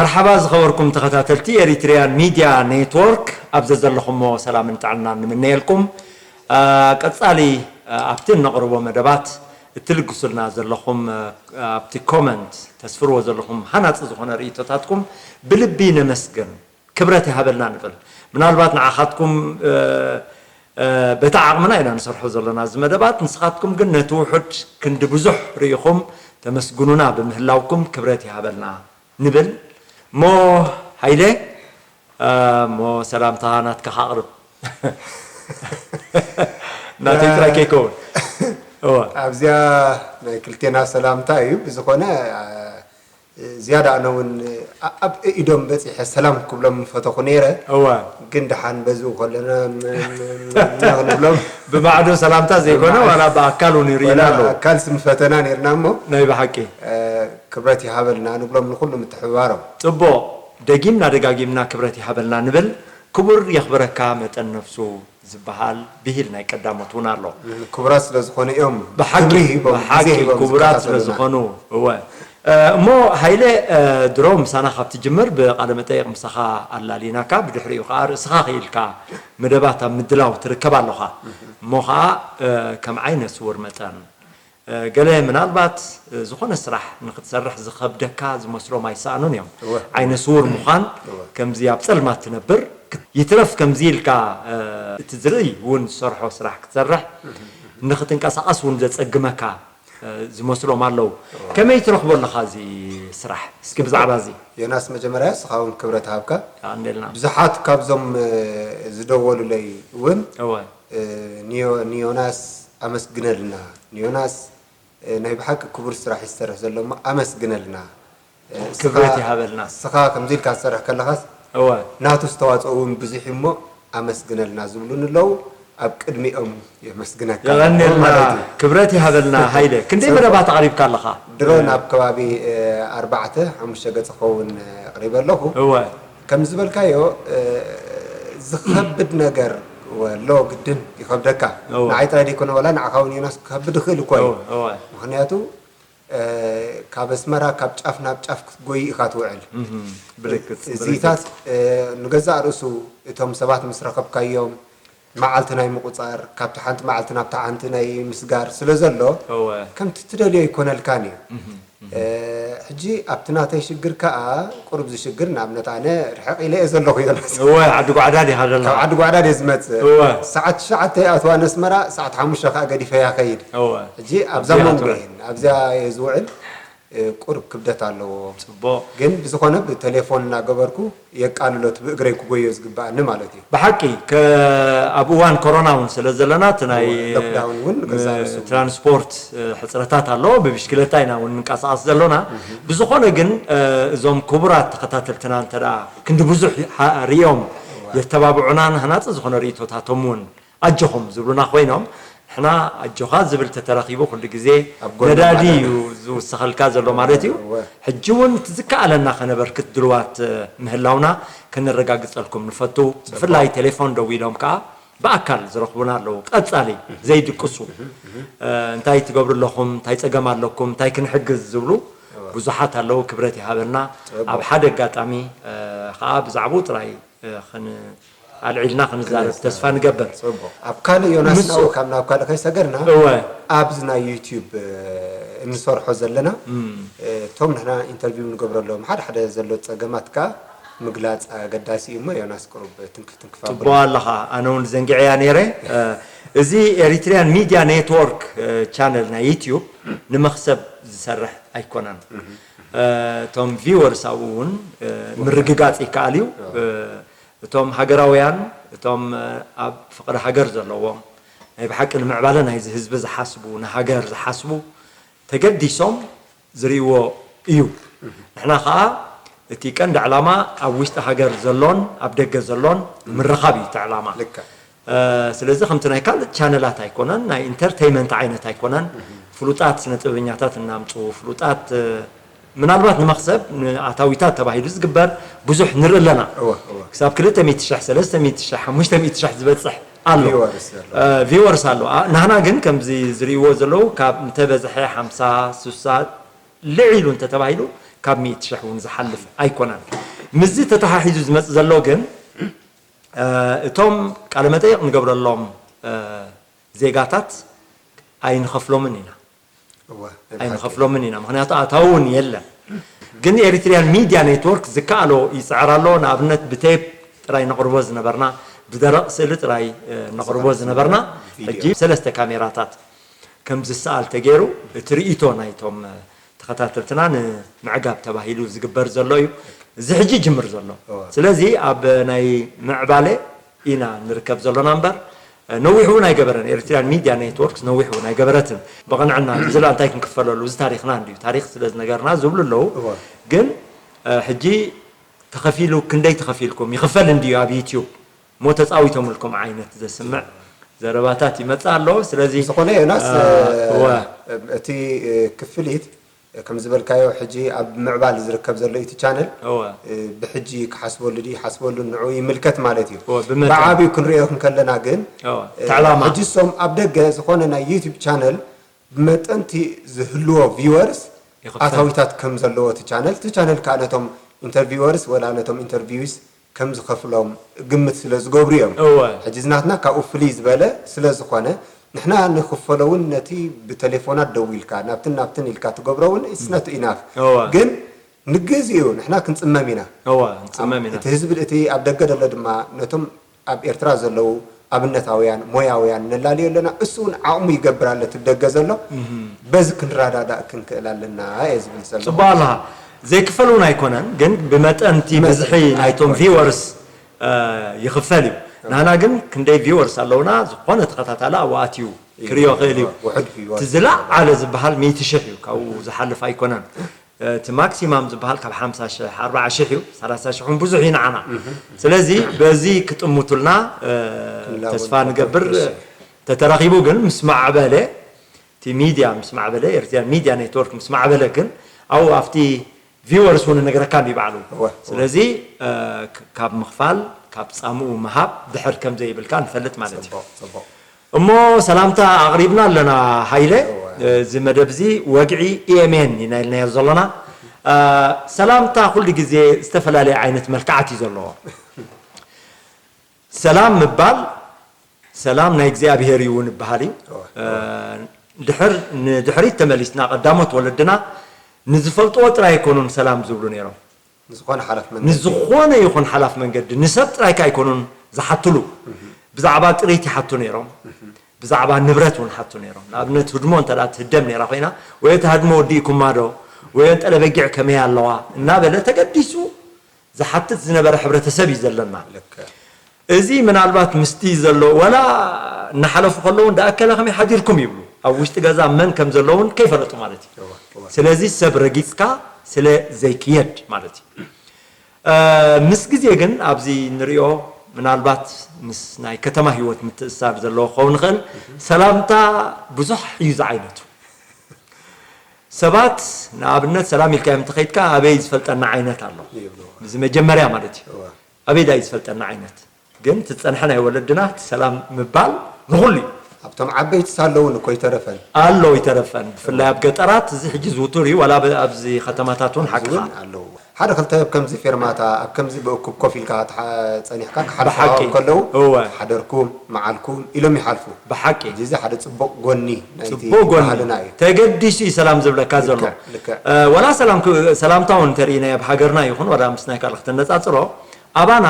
መርሓባ ዝኸበርኩም ተኸታተልቲ ኤሪትሪያን ሚድያ ኔትወርክ፣ ኣብ ዘዘለኹሞ ሰላምን ጥዕናን ንምነየልኩም። አ፣ ቀጻሊ፣ አ፣ ኣብቲ እነቕርቦ መደባት እትልግሱልና ዘለኹም፣ አ፣ ኣብቲ ኮመንት ተስፍርዎ ዘለኹም ሃናጺ ዝኾነ ርእይቶታትኩም ብልቢ ነመስግን። ክብረት ይሃበልና ንብል። ምናልባት ንዓኻትኩም፣ እ፣ እ፣ በቲ ዓቕምና ኢና ንሰርሖ ዘለና እዚ መደባት። ንስኻትኩም ግን ነቲ ውሑድ ክንዲ ብዙሕ ርኢኹም ተመስግኑና ብምህላውኩም ክብረት ይሃበልና ንብል። እሞ ሃይለ፣ እ፣ እሞ ሰላምታ ናትካ ካቕርብ። ናተይ ጥራይ ከይከውን። እወ። ኣብዚኣ ናይ ክልቴና ሰላምታ እዩ። ብዝኾነ፣ እ፣ ዝያዳ ኣነ እውን፣ እ፣ ኣብ ኢዶም በጺሐ ሰላም ክብሎም ምፈተኹ ነይረ። እወ። ግን ደሓን በዝኡ ከለና ም-፣ ም-፣ ም-፣ ክንብሎም ብማዕዶ ሰላምታ ዘይኮነ፣ ብማዕዶ ዋላ ብኣካል እውን ይርኢና ዋላ ኣለዉ። ኣካል ስምፈተና ነይርና እሞ፣ ናይ ብሓቂ። እ፣ ክብረት ይሃበልና ንብሎም ንኹሉ ምትሕብባሮም። ጽቡቕ። ደጊምና ደጋጊምና ክብረት ይሃበልና ንብል። ክቡር የኽብረካ መጠን ነፍሱ ዝበሃል ብሂል ናይ ቀዳሞት እውን ኣሎ። ክቡራት ስለ ዝኾኑ እዮም ብሓቂ፣ ክብሪ ሂቦም፣ ብሓቂ ግዜ ሂቦም ክቡራት ስለ ዝከታተሉና። ዝኾኑ፣ እወ። እ፣ እሞ ሃይለ፣ እ፣ ድሮ ምሳና ካብ ትጅምር ብቃለ መጠይቕ ምሳኻ ኣላሊናካ፣ ብድሕሪኡ ከኣ ርእስኻ ክኢልካ መደባት ኣብ ምድላው ትርከብ ኣለኻ። እሞ ኸኣ፣ እ፣ ከም ዓይነ ስውር መጠን፣ እ፣ ገለ ምናልባት፣ እ፣ ዝኾነ ስራሕ ንኽትሰርሕ ዝኸብደካ ዝመስሎም ኣይሰኣኑን እዮም። እወ። ዓይነ ስውር ምዃን፣ እወ። ከምዚ ኣብ ጸልማት ትነብር፣ ይትረፍ ከምዚ ኢልካ፣ እ፣ እቲ ዝርኢ እውን ዝሰርሖ ስራሕ ክትሰርሕ፣ ንኽትንቀሳቐስ እውን ዘጸግመካ፣ እ፣ ዝመስሎም ኣለዉ። እወ። ከመይ ትረኽቦ ኣለኻ እዚ ስራሕ? እስኪ ብዛዕባ እዚ። ዮናስ፣ መጀመርያ ንስኻ እውን ክብረት ሃብካ። ኣንዴልና። ብዙሓት ካብዞም፣ እ፣ ዝደወሉለይ እውን፣ እወ። እ፣ ንዮ-፣ ንዮናስ ኣመስግነልና። ንዮናስ፣ እ፣ ናይ ብሓቂ ክቡር ስራሕ እዩ ዝሰርሕ ዘሎ እሞ ኣመስግነልና። እ፣ ክብረት እስኻ፣ ይሃበልና። እስኻ ከምዚ ኢልካ ትሰርሕ ከለኻስ እወ። ናቱ ዝተዋፅኦ እውን ብዙሕ እዩ እሞ ኣመስግነልና ዝብሉኒ ኣለዉ። ኣብ ቅድሚኦም የመስግነካ የቐንየልና፣ ማለት እዩ። ክብረት ይሃበልና ሃይለ። ክንደይ ጽቡቅ። መደባት ኣቕሪብካ ኣለኻ? ድሮ እ። ናብ ከባቢ፣ እ፣ ኣርባዕተ፣ ሓሙሽተ ገጽ ክኸውን፣ እ፣ ኣቕሪበ ኣለኹ። እወ። ከም ዝበልካዮ፣ እ፣ ዝኸብድ ነገር ወሎ ግድን ይኸብደካ። እወ። ንዓይ ጥራይ ደይኮነ፣ ዋላ ንዓኻ እውን ዮናስ ክኸብድ ይኽእል እኮ እዩ። እወ፣ እወ። ምኽንያቱ፣ እ፣ ካብ ኣስመራ ካብ ጫፍ ናብ ጫፍ ክትጎይ ኢኻ ትውዕል። እህም፣ ብርግጽ፣ እዚታት፣ ብርግጽ። እ፣ ንገዛእ ርእሱ እቶም ሰባት ምስ ረኸብካዮም፣ መዓልቲ ናይ ምቁጻር፣ ካብቲ ሓንቲ መዓልቲ ናብታ ሓንቲ ናይ ምስጋር ስለ ዘሎ፣ እወ። ከምቲ ትደልዮ ኣይኮነልካን እዩ። እህ፣ እህ። እ፣ ሕጂ ኣብቲ ናተይ ሽግር ከኣ፣ ቁሩብ ዝሽግር፣ ንኣብነት ኣነ ርሕቕ ኢለ እየ ዘለኹ፣ ዮናስ። እወ፣ ዓዲ ጓዕዳድ ኢኻ ዘለኻ። ካብ ዓዲ ጓዕዳድ እየ ዝመጽእ። እወ። ሰዓት ትሽዓተ ይኣትዋ ነስመራ፣ ሰዓት ሓሙሽተ ከኣ ገዲፈያ ከይድ። እወ። ሕጂ ኣብዛ ኣብዚኣ መንጎ ትውዕል። እየን፣ ኣብዚኣ እየ ዝውዕል። እ፣ ቁሩብ ክብደት ኣለዎ። ጽቡቕ። ግን ብዝኾነ ብቴሌፎን እናገበርኩ የቃልሎ፣ እቲ ብእግረይ ክጎዮ ዝግብኣኒ ማለት እዩ። ብሓቂ፣ ከ-፣ ኣብ እዋን ኮሮና እውን ስለ ዘለና፣ እቲ ናይ፣ እወ፣ ሎክዳውን እውን እ፣ ገዛ ርእሱ። ትራንስፖርት፣ እ፣ ሕጽረታት ኣሎ። ብብሽክለታ ኢና እውን ንንቀሳቐስ ዘሎና። እህ። ብዝኾነ ግን፣ እ፣ እዞም ክቡራት ተኸታተልትና እንተ ደኣ ክንዲ ብዙሕ ሪኦም እወ። የተባብዑናን ሃናጺ ዝኾነ ርእይቶታቶም እውን ኣጆኹም ዝብሉና ኮይኖም፣ ንሕና ኣጆኻ ዝብል ተተረኺቡ ኩሉ ግዜ ኣብ ጎንና ነዳዲ ማለት እዩ እዩ። ዝውስኸልካ ዘሎ ማለት እዩ። እወ። ሕጂ እውን እቲ ዝከኣለና ከነበርክት ድልዋት፣ እ፣ ምህላውና ከነረጋግጸልኩም ንፈቱ። ጽቡቕ። ብፍላይ ቴሌፎን ደዊሎም ከኣ ብኣካል ዝረኽቡና ኣለዉ። ቀጻሊ ዘይድቅሱ፣ እህ፣ እህ። እ፣ እንታይ ትገብሩ ኣለኹም፣ እንታይ ጸገም ኣለኩም፣ እንታይ ክንሕግዝ ዝብሉ እወ። ብዙሓት ኣለዉ። ክብረት ይሃበልና። ጽቡቕ። ኣብ ሓደ ኣጋጣሚ፣ እ፣ ከኣ ብዛዕባኡ ጥራይ እ፣ ኽን-፣ ኣልዒልና ክንዛረብ ክንዛረብ። ተስፋ ንገብር። ጽቡቕ። ኣብ ካልእ ዮናስ፣ ምስ ናብኡ ካብ ናብ ካልእ ከይሰገርና፣ እወ። ኣብዚ ናይ ዩትዩብ፣ እ፣ እንሰርሖ ዘለና፣ እም። እ፣ እቶም ንሕና ኢንተርቪው ንገብረሎም ሓደ ሓደ ዘሎ ጸገማት ከኣ ምግላጽ ኣገዳሲ እዩ እሞ፣ ዮናስ፣ ቁሩብ ትንክፍ ትንክፍ ጽቡቕ ኣበሎ። ኣለኻ። ኣነ እውን ዘንጊዐያ ነይረ። እ፣ እዚ ኤሪትሪያን ሚድያ ኔትወርክ፣ እ፣ ቻነል ናይ ዩትዩብ ንመኽሰብ ዝሰርሕ ኣይኮነን። እህ። እ፣ እቶም ቪወርስ ኣብኡ እውን፣ እ፣ ምርግጋጽ ይከኣል እዩ። እወ። እ፣ እቶም ሃገራውያን፣ እቶም፣ እ፣ ኣብ ፍቕሪ ሃገር ዘለዎም፣ ናይ ብሓቂ ንምዕባለ ናይዚ ህዝቢ ዝሓስቡ፣ ንሃገር ዝሓስቡ፣ ተገዲሶም ዝርእይዎ እዩ። ንሕና ኸኣ እቲ ቀንዲ ዕላማ ኣብ ውሽጢ ሃገር ዘሎን ኣብ ደገ ዘሎን ምርኻብ እዩ እቲ ዕላማ። ልክዕ። እ፣ ስለዚ ከምቲ ናይ ካልእ ቻነላት ኣይኮነን፣ ናይ ኢንተርተይመንት ዓይነት ኣይኮነን። ፍሉጣት ስነ ጥበበኛታት እናምጽኡ፣ ፍሉጣት፣ እ፣ ምናልባት ንመኽሰብ፣ ንኣታዊታት ተባሂሉ ዝግበር ብዙሕ ንርኢ ኣለና። እወ፣ እወ። ክሳብ ክልተ ሚእቲ ሽሕ፣ ሰለስተ ሚእቲ ሽሕ፣ ሓሙሽተ ሚእቲ ሽሕ ዝበጽሕ ኣሎ። ቪወርስ ኣሎ። እ፣ ቪወርስ ኣሎ። ኣ፣ ናህና ግን ከምዚ ዝርእይዎ ዘለዉ ካብ እንተበዝሐ ሓምሳ፣ ስሳ ልዒሉ እንተተባሂሉ ካብ ሚእቲ ሽሕ እውን ዝሓልፍ ኣይኮነን። ምስዚ ተተሓሒዙ ዝመጽእ ዘሎ ግን፣ እ፣ እቶም ቃለ መጠይቕ ንገብረሎም፣ እ፣ ዜጋታት ኣይንኸፍሎምን ኢና። እወ፣ ኣይንኸፍሎምን ኢና። ምኽንያቱ ኣታዊ እውን የለን። ግን ኤሪትሪያን ሚድያ ኔትወርክ ዝከኣሎ ይጽዕር ኣሎ። ንኣብነት ብቴፕ ጥራይ ነቕርቦ ዝነበርና፣ ብደረቕ ስእሊ ጥራይ፣ እ፣ ነቕርቦ ዝነበርና፣ ቪድዮ። ሕጂ ሰለስተ ካሜራታት ከም ዝሰኣል ተገይሩ፣ እቲ ርእይቶ ናይቶም፣ እ፣ ተኸታተልትና ንምዕጋብ ተባሂሉ ዝግበር ዘሎ እዩ። እዚ ሕጂ ይጅምር ዘሎ። እወ። ስለዚ ኣብ ናይ ምዕባለ ኢና ንርከብ ዘሎና እምበር፣ እ፣ ነዊሕ እውን ኣይገበረን። ኤሪትሪያን ሚድያ ኔትወርክስ ነዊሕ እውን ኣይገበረትን። ብቕንዕና፣ እዚ ላ እንታይ ክንክፈለሉ? እዚ ታሪኽና እንድዩ። ታሪኽ ስለ ዝነገርና ዝብሉ ኣለዉ። እወ። ግን፣ እ፣ ሕጂ ተኸፊሉ፣ ክንደይ ተኸፊልኩም? ይኽፈል እንድዩ ኣብ ዩትዩብ። እሞ ተጻዊቶምልኩም ዓይነት ዘስምዕ ዘረባታት ይመጽእ ኣሎ። ስለዚ፣ ዝኾነ ዮናስ፣ እ፣ እ፣ እወ። እቲ፣ እ፣ ክፍሊት ከም ዝበልካዮ ሕጂ ኣብ ምዕባል ዝርከብ ዘሎ እቲ ቻነል፣ እወ። እ፣ ብሕጂ ክሓስበሉ ድዩ ይሓስበሉ ንዑ ይምልከት ማለት እዩ። እወ፣ ብመጠን። ብዓቢኡ ክንሪኦ እንከለና ግን፣ እወ፣ እ፣ እቲ ዕላማ። ሕጂ እሶም ኣብ ደገ ዝኾነ ናይ ዩቲዩብ ቻነል ብመጠንቲ ዝህልዎ ቪወርስ ይኽፈል። ኣታዊታት ከም ዘለዎ እቲ ቻነል፣ እቲ ቻነል ከዓ ነቶም ኢንተርቪወርስ ወላ ነቶም ኢንተርቪውስ ከም ዝኸፍሎም ግምት ስለ ዝገብሩ እዮም። እወ። ሕጂ እዚ ናትና ካብኡ ፍልይ ዝበለ ስለ ዝኾነ፣ ንሕና ንኽፈሎ እውን ነቲ ብቴሌፎናት ደዊልካ፣ ናብትን ናብትን ኢልካ ትገብሮ እውን it's not enough። እወ። ግን ንግዜኡ ንሕና ክንጽመም ኢና። እወ፣ ክንጽመም ኢና። እቲ ህዝቢ፣ እቲ ኣብ ደገ ዘሎ ድማ ነቶም ኣብ ኤርትራ ዘለዉ ኣብነታውያን፣ ሞያውያን ነላልዮ ኣለና። እሱ እውን ዓቕሙ ይገብር ኣሎ፣ እቲ ብደገ ዘሎ። እህ። በዚ ክንረዳዳእ ክንክእል ኣለና እየ ዝብል ዘለኹ። ጽቡቕ ኣለኻ። ዘይክፈል እውን ኣይኮነን፣ ግን ብመጠን እቲ ብመጠን ብዝሒ ናይቶም ኣይኮነን። ቪወርስ፣ እ፣ ይኽፈል እዩ። ናህና ግን ክንደይ ቪወርስ ኣለውና፣ ዝኾነ ተኸታታሊ ኣብኡ ኣትዩ እዩ። ክርእዮ ይኽእል እዩ። ውሑድ ቪወርስ። እቲ ዝለዓለ ዝበሃል ሚእቲ ሽሕ እዩ፣ ካብኡ ዝሓልፍ ኣይኮነን። እቲ ማክሲማም ዝበሃል ካብ ሓምሳ ሽሕ፣ ኣርብዓ ሽሕ እዩ፣ ሰላሳ ሽሕ እውን ብዙሕ እዩ ንዓና። እህ። ስለዚ በዚ ክጥምቱልና፣ እ፣ ክንላቦ ተስፋ ንገብር። ንገብር። እሺ። ተተራኺቡ ግን ምስ ማዕበለ፣ እቲ ሚድያ ምስ ማዕበለ፣ ኤርትሪያን ሚድያ ኔትወርክ ምስ ማዕበለ ግን ኣብኡ ኣብቲ ቪወርስ እውን እነግረካ እንዲ ባዕሉ። እወ፣ እወ። ስለዚ፣ እ፣ ክ-፣ ካብ ምኽፋል፣ ካብ ጻምኡ ምሃብ ድሕር ከም ዘይብልካ ንፈልጥ ማለት እዩ። ጽቡቕ፣ ጽቡቕ። እሞ ሰላምታ ኣቕሪብና ኣለና ሃይለ። እወ። እዚ መደብ እዚ ወግዒ ኢ ኤም ኤን ኢና ኢልናዮ ዘሎና። እ፣ ሰላምታ ኩሉ ግዜ ዝተፈላለየ ዓይነት መልክዓት እዩ ዘለዎ። ሰላም ምባል፣ ሰላም ናይ እግዚኣብሄር እዩ እውን ይበሃል እዩ። እወ። እ፣ ድሕር-፣ ንድሕሪት ተመሊስና ቀዳሞት ወለድና ንዝፈልጥዎ ጥራይ ኣይኮኑን ሰላም ዝብሉ ነይሮም። ንዝኾነ ሓላፍ መንገዲ። ንዝኾነ ይኹን ሓላፍ መንገዲ፣ ንሰብ ጥራይካ ኣይኮኑን ዝሓትሉ። እህ። ብዛዕባ ጥሪት ይሓቱ ነይሮም። እህ። ብዛዕባ ንብረት እውን ሓቱ ነይሮም። ንኣብነት ህድሞ እንተ ደኣ ትህደም ነይራ ኮይና፣ ወይ እቲ ህድሞ ወዲእኩማ ዶ፣ ወይ እንጠለ በጊዕ ከመይ ኣለዋ እናበለ ተገዲሱ ዝሓትት ዝነበረ ሕብረተሰብ እዩ ዘለና። ልክዕ። እዚ ምናልባት ምስቲ ዘሎ፣ ወላ እናሓለፉ ከለዉ እንዳኣከለ ከመይ ሓዲርኩም ይብሉ። ኣብ ውሽጢ ገዛ መን ከም ዘለውን ከይፈለጡ ማለት እዩ። እወ፣ እወ። ስለዚ ሰብ ረጊጽካ ስለ ዘይክየድ ማለት እዩ። እ፣ ምስ ግዜ ግን ኣብዚ ንሪኦ፣ ምናልባት ምስ ናይ ከተማ ህይወት ምትእስሳር ዘለዎ ክኸውን ይኽእል፣ ሰላምታ ብዙሕ እዩ ዝዓይነቱ። ሰባት ንኣብነት ሰላም ኢልካዮም እንተኸይድካ ኣበይ ዝፈልጠና ዓይነት ኣሎ። ይብሉ። እዚ መጀመርያ ማለት እዩ። እወ። ኣበይ ዳይ ዝፈልጠና ዓይነት? ግን እቲ ዝጸንሐ ናይ ወለድና እቲ ሰላም ምባል ንኹሉ እዩ። ኣብቶም ዓበይቲ ሳለዉ እውን እኮ ይተረፈን። ኣሎ ይተረፈን። ብፍላይ ኣብ ገጠራት እዚ ሕጂ ዝውቱር እዩ፣ ዋላ ኣብ-፣ ኣብዚ ከተማታት እውን እዚ ሓቅኻ። እውን ኣለዉ። ሓደ ክልተ ኣብ ከምዚ ፌርማታ፣ ኣብ ከምዚ ብእኩብ ኮፍ ኢልካ ትሓ-፣ ጸኒሕካ ክሓልፉ ብሓቂ። ከለዉ፣ እወ። ሓደርኩም፣ መዓልኩም ኢሎም ይሓልፉ። ብሓቂ። እዚ ሓደ ጽቡቕ ጎኒ ናይቲ ጽቡቕ ጎኒ። ባህልና እዩ። ተገዲሱ እዩ ሰላም ዝብለካ ዘሎ። ልክዕ፣ ልክዕ። እ፣ ዋላ ሰላም ክ-፣ ሰላምታ እውን እንተርኢናዮ ኣብ ሃገርና ይኹን ዋላ ምስ ናይ ካልእ ክተነጻጽሮ፣ ኣባና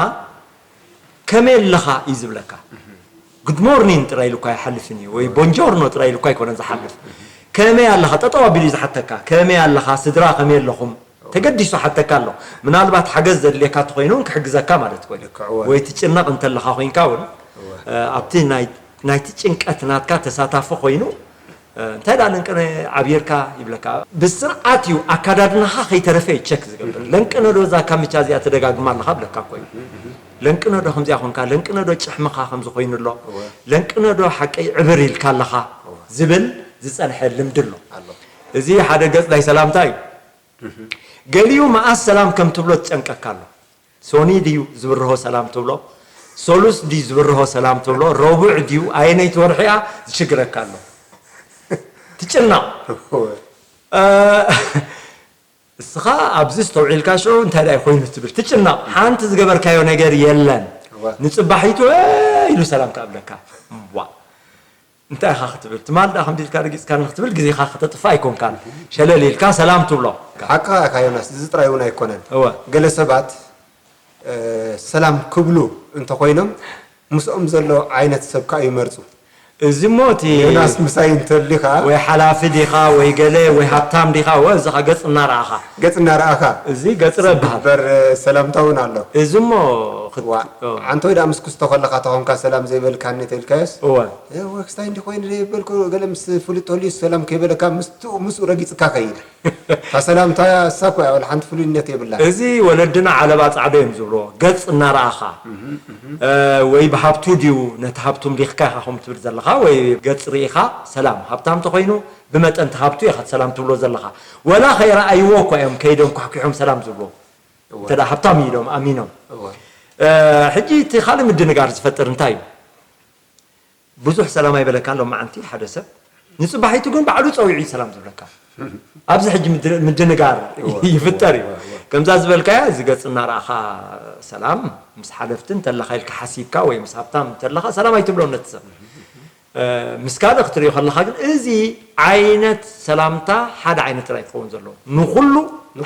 ከመይ ኣለኻ እዩ ዝብለካ። ጉድ ሞርኒንግ ጥራይ ኢሉ እኳ ኣይሓልፍን እዩ፣ ወይ ቦንጆርኖ ጥራይ ኢሉ እኳ ኣይኮነን ዝሓልፍ። ከመይ ኣለኻ? ጠጠው ኣቢሉ እዩ ዝሓተካ። ከመይ ኣለኻ? ስድራ ከመይ ኣለኹም? ተገዲሱ ሓተካ ኣሎ። ምናልባት ሓገዝ ዘድልየካ እንተኾይኑ እውን ክሕግዘካ ማለት ኮይኑ። ልክዕ፣ እወ። ወይ ትጭነቕ እንተለኻ ኮይንካ እውን፣ እወ። እ፣ ኣብቲ ናይ፣ ናይቲ ጭንቀት ናትካ ተሳታፊ ኮይኑ፣ እ፣ እንታይ ደኣ ለንቅነ ዓብየርካ ይብለካ። ብስርዓት እዩ ኣካዳድናኻ ከይተረፈ እዩ ቸክ ዝገብር። ለንቅነ ዶ እዛ ካምቻ እዚኣ ትደጋግማ ኣለኻ ብለካ እኮ እዩ። ለንቅነ ዶ ከምዚኣ ኾንካ፣ ለንቅነ ዶ ጭሕምኻ ከምዚ ኮይኑ ኣሎ፣ እወ። ለንቅነ ዶ ሓቀይ ዕብር ኢልካ ኣለኻ እወ። ዝብል ዝጸንሐ ልምዲ ኣሎ። ኣሎ። እዚ ሓደ ገጽ ናይ ሰላምታ እዩ። ገሊኡ መኣስ ሰላም ከም ትብሎ ትጨንቀካ ኣሎ። ሶኒ ድዩ ዝብርሆ ሰላም ትብሎ? ሰሉስ ድዩ ዝብርሆ ሰላም ትብሎ? ረቡዕ ድዩ? ኣየነይቲ ወርሒ እያ? ዝሽግረካ ኣሎ። ትጭነቕ። እወ። እ፣ እስኻ ኣብዚ ዝተውዒልካ ሽዑ እንታይ ደኣ ኮይኑ ትብል ትጭነቕ። ሓንቲ ዝገበርካዮ ነገር የለን። ንጽባሒቱ "ኤ" ኢሉ ሰላም ክኣብለካ። ዋ እንታይ ኢኻ ክትብል? ትማል ደኣ ከምዚ ኢልካ ረጊጽካኒ ክትብል ግዜኻ ከተጥፍእ ኣይኮንካን። ሸለል ኢልካ ሰላም ትብሎ። ሓቅኻ ኢኻ ዮናስ፣ እዚ ጥራይ እውን ኣይኮነን። እወ። ገለ ሰባት፣ እ፣ ሰላም ክብሉ እንተኾይኖም ምስኦም ዘሎ ዓይነት ሰብ ከኣ ይመርጹ። እዚ እሞ እቲ ዮናስ ምሳይ እንተሊኻ ወይ ሓላፊ ዲኻ ወይ ገለ ወይ ሃብታም ዲኻ ወ-፣ እዚ ኸኣ ገጽ እናረኣኻ። ገጽ እናረኣኻ። እዚ ገጽ ረ ይበሃል። እምበር ሰላምታ እውን ኣሎ። እዚ እሞ ክት-፣ ዋ፣ ኦ። ኣንተ ወይ ደኣ ምስ ክስቶ ከለኻ ተኾንካ ሰላም ዘይበልካኒ ተልካዮስ? እወ። እ፣ ወክስታይ እንዲ ኮይኑ ዘይበልኩ ገለ ምስ ፍሉጥ ተልዩ ሰላም ከይበለካ ምስቱ-፣ ምስኡ ረጊጽካ ከይድ። እታ ሰላምታ እሳ እኮ እያ፣ ወላ ሓንቲ ፍሉይነት የብላን። እዚ ወለድና ዓለባ ጻዕዶ እዮም ዝብልዎ፣ ገጽ እናረኣኻ። እህ፣ እህ። እ፣ ወይ ብሃብቱ ድዩ፣ ነቲ ሃብቱ ምሊኽካ ኢኻ ከምኡ ትብል ዘለኻ፣ ወይ ገጽ ርኢኻ ሰላም። ሃብታም ተኾይኑ ብመጠን እቲ ሃብቱ ኢኻ ሰላም ትብሎ ዘለኻ። ወላ ከይረኣይዎ እኮ እዮም ከይዶም ኳሕኲሖም ሰላም ዝብልዎ። እወ። እንተ ደኣ ሃብታም ኢሎም ኣሚኖም። እወ። እ፣ ሕጂ እቲ ካልእ ምድንጋር ዝፈጥር እንታይ እዩ? ብዙሕ ሰላም ኣይበለካን ሎማዓንቲ ሓደ ሰብ። ንጽባሒቱ ግን ባዕሉ ጸዊዑ እዩ ሰላም ዝብለካ። ኣብዚ ሕጂ ምድ-፣ ምድንጋር እወ፣ ይፍጠር እዩ። እወ፣ እወ። ከምዛ ዝበልካያ እዚ ገጽ እናረኣኻ ሰላም ምስ ሓለፍቲ እንተለኻ ኢልካ ሓሲብካ ወይ ምስ ሃብታም እንተለኻ ሰላም ኣይትብሎን ነቲ ሰብ። እ፣ ምስ ካልእ ክትሪኦ ከለኻ ግን እዚ ዓይነት ሰላምታ ሓደ ዓይነት ጥራይ ክኸውን ዘለዎ። ንኹሉ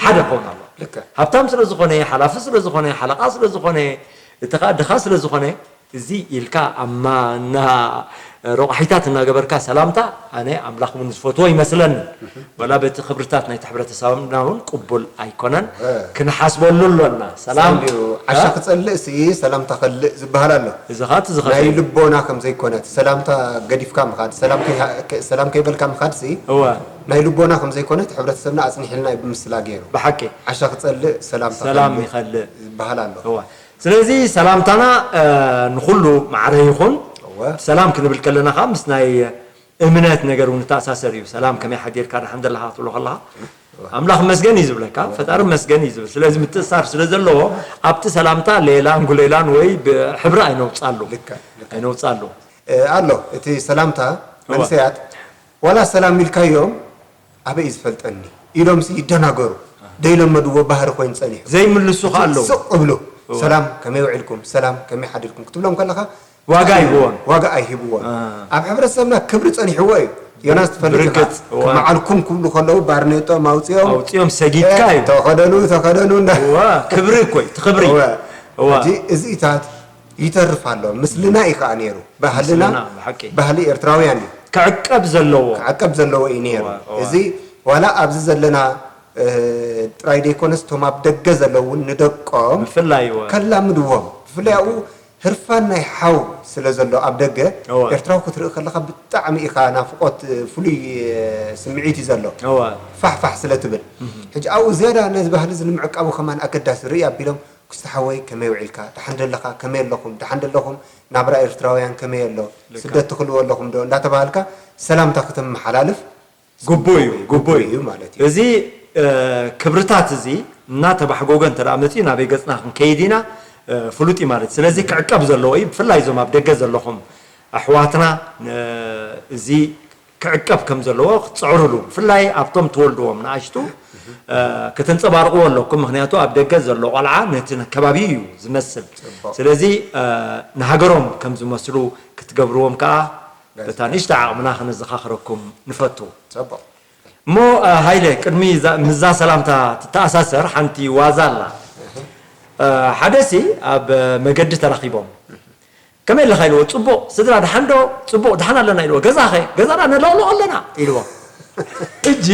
ሓደ ክኸውን ኣለዎ። ልክዕ። ሃብታም ስለ ዝኾነ፣ ሓላፊ ስለ ዝኾነ፣ ሓለቓ ስለ ዝኾነ፣ እቲ ኸኣ ድኻ ስለ ዝኾነ፣ እዚ ኢልካ ኣብ ማ-፣ እና-፣ ረቋሒታት እናገበርካ ሰላምታ፣ ኣነ ኣምላኽ እውን ዝፈትዎ ይመስለኒ። እህ። ወላ በቲ ክብርታት ናይቲ ሕብረተሰብና እውን ቅቡል ኣይኮነን። እ። ክንሓስበሉ ኣሎና። ሰላም። ሰላም እዩ። ዓሻ እ? ክጸልእ ሲ ሰላምታ ከልእ ዝበሃል ኣሎ። እዚ ኸኣ እቲ ናይ ዝኸፍእ። ልቦና ከም ዘይኮነ፣ ሰላምታ ገዲፍካ ምኻድ፣ ሰላም ከይሃ-፣ ከ-፣ ሰላም ከይበልካ ምኻድ ሲ እወ። ናይ ልቦና ከም ዘይኮነ፣ እቲ ሕብረተሰብና ኣጽኒሕልና እዩ ብምስላ ገይሩ። ብሓቂ። ዓሻ ክጸልእ ሰላምታ ሰላም ከልእ ይኸልእ። ዝበሃል ኣሎ። እወ። ስለዚ ሰላምታና፣ እ፣ ንኹሉ ማዕረ ይኹን። እወ። ሰላም ክንብል ከለና ኸኣ ምስ ናይ እምነት ነገር እውን ይተኣሳሰር እዩ። ሰላም ከመይ ሓዲርካ፣ ደሓን ደለኻ ክትብሎ ከለኻ፣ እወ። ኣምላኽ መስገን እዩ ዝብለካ፣ እወ። ፈጣሪ መስገን እዩ ዝብል። ስለዚ ምትእሳር ስለ ዘለዎ፣ ኣብቲ ሰላምታ ሌላን ጉሌላን ወይ ብሕብሪ ኣይነውጻሉ። ልክዕ፣ ልክዕ። ኣይነውጻሉ። እ፣ ኣሎ፣ እቲ ሰላምታ እወ። መንእሰያት ዋላ ሰላም ኢልካዮም፣ ኣበይ እዩ ዝፈልጠኒ ኢሎምሲ ይደናገሩ። ደይለመድዎ ባህሪ ኮይኑ ጸኒሑ። ዘይምልሱ ከኣ ኣለዉ። ስቕ እብሉ። እወ። ሰላም፣ ከመይ ውዒልኩም? ሰላም፣ ከመይ ሓዲርኩም? ክትብሎም ከለኻ ዋጋ ኣይህብዎን። ዋጋ ኣይህብዎን። አ። ኣብ ሕብረተሰብና ክብሪ ጸኒሕዎ እዩ። ዮናስ ትፈልጥ ኢኻ። ብርግጽ፣ እወ። መዓልኩም ክብሉ ከለዉ ባርኔጦም ኣውጺኦም፣ ኣውጺኦም ሰጊድካ እዩ። ተኸደኑ፣ ተኸደኑ እንዳ-፣ እወ፣ ክብሪ እኮ እዩ፣ እቲ ክብሪ። እወ። እወ። ሕጂ እዚኢታት ይተርፍ ኣሎ። ምስልና እዩ ከኣ ነይሩ። ባህልና፣ ምስልና፣ ብሓቂ። ባህሊ ኤርትራውያን እዩ። ክዕቀብ ዘለዎ። ክዕቀብ ዘለዎ እዩ ነይሩ። እወ፣ እወ። እዚ ዋላ ኣብዚ ዘለና፣ እ፣ ጥራይ ደይኮነስ፣ እቶም ኣብ ደገ ዘለዉ እውን ንደቆም ብፍላይ፣ እወ። ከላምድዎም። ብፍላይ ኣብኡ ህርፋን ናይ ሓው ስለ ዘሎ ኣብ ደገ፣ እወ። ኤርትራዊ ክትርኢ ከለኻ ብጣዕሚ ኢኻ ናፍቖት፣ እ፣ ፍሉይ፣ እ፣ ስምዒት እዩ ዘሎ። እወ። ፋሕፋሕ ስለ ትብል። እህ። ሕጂ ኣብኡ ዝያዳ ነዚ ባህሊ እዚ ንምዕቃቡ ከማን ኣገዳሲ ርኢ ኣቢሎም፣ "ክስተ ሓወይ ከመይ ውዒልካ? ደሓን ደለኻ? ከመይ ኣለኹም? ደሓን ደለኹም? ናብራ ኤርትራውያን ከመይ ኣሎ? ልክዕ። ስደት ትኽልዎ ኣለኹም ዶ?" እንዳተባሃልካ ሰላምታ ከተመሓላልፍ ግቡእ እዩ፣ ግቡእ ግቡእ እዩ። እዩ ማለት እዩ። እዚ፣ እ፣ ክብርታት እዚ እናተባሕጎገ እንተ ደኣ መጺኡ ናበይ ገጽና ክንከይድ ኢና፣ እ፣ ፍሉጥ እዩ ማለት እዩ። ስለዚ ክዕቀብ ዘለዎ እዩ። ብፍላይ እዞም ኣብ ደገ ዘለኹም ኣሕዋትና፣ እ፣ እዚ ክዕቀብ ከም ዘለዎ ክትጽዕሩሉ፣ ብፍላይ ኣብቶም ትወልድዎም ንኣሽቱ፣ እ፣ ከተንጸባርቕዎ ኣለኩም። ምኽንያቱ ኣብ ደገ ዘሎ ቆልዓ ነቲ ከባቢ እዩ ዝመስል። ጽቡቕ። ስለዚ፣ እ፣ ንሃገሮም ከም ዝመስሉ ክትገብርዎም ከኣ በታ ንእሽቶ ዓቕምና ከነዘኻኽረኩም ንፈቱ። ጽቡቕ። እሞ፣ እ፣ ሃይለ፣ ቅድሚ እዛ፣ ምስዛ ሰላምታ ትተኣሳሰር ሓንቲ ዋዛ ኣላ። እ፣ ሓደሲ ኣብ መገዲ ተራኺቦም። "ከመይ ኣለኻ?" ኢልዎ። "ጽቡቕ፣ ስድራ ደሓን ዶ?" "ጽቡቕ፣ ደሓን ኣለና" ኢልዎ። "ገዛኸ?" "ገዛ ደኣ ነለቕልቖ ኣለና" ኢልዎ። ሕጂ፣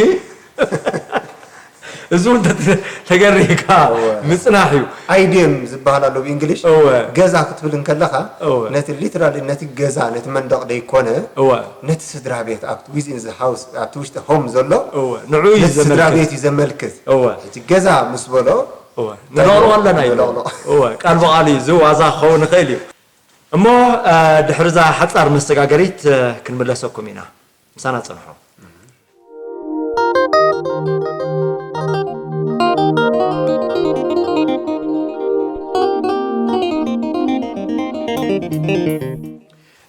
እዚ እውን እንተ-፣ ተገሪህካ እወ። ምጽናሕ እዩ። ኣይድየም ዝበሃል ኣሎ ብእንግሊሽ። እወ። ገዛ ክትብል እንከለኻ፣ እወ። ነቲ ሊትራሊ፣ ነቲ ገዛ፣ ነቲ መንደቕ ደይኮነ፣ እወ። ነቲ ስድራ ቤት፣ ኣብቲ ዊዝን ዘ ሃውስ፣ ኣብቲ ውሽጢ ሆም ዘሎ፣ እወ። ንዑ እዩ ነቲ ስድራ ዘመልክት። ቤት እዩ ዘመልክት። እወ። እቲ ገዛ ምስ በሎ፣ እወ። እንታይ ነለቕልቖ ኣለና እዩ። ነለቕልቖ። እወ። ቃል ብቓል እዩ። እዚ ዋዛ ክኸውን ይኽእል እዩ። እሞ፣ እ፣ ድሕሪ እዛ ሓጻር መሰጋገሪት፣ እ፣ ክንምለሰኩም ኢና። ምሳና ጽንሑ።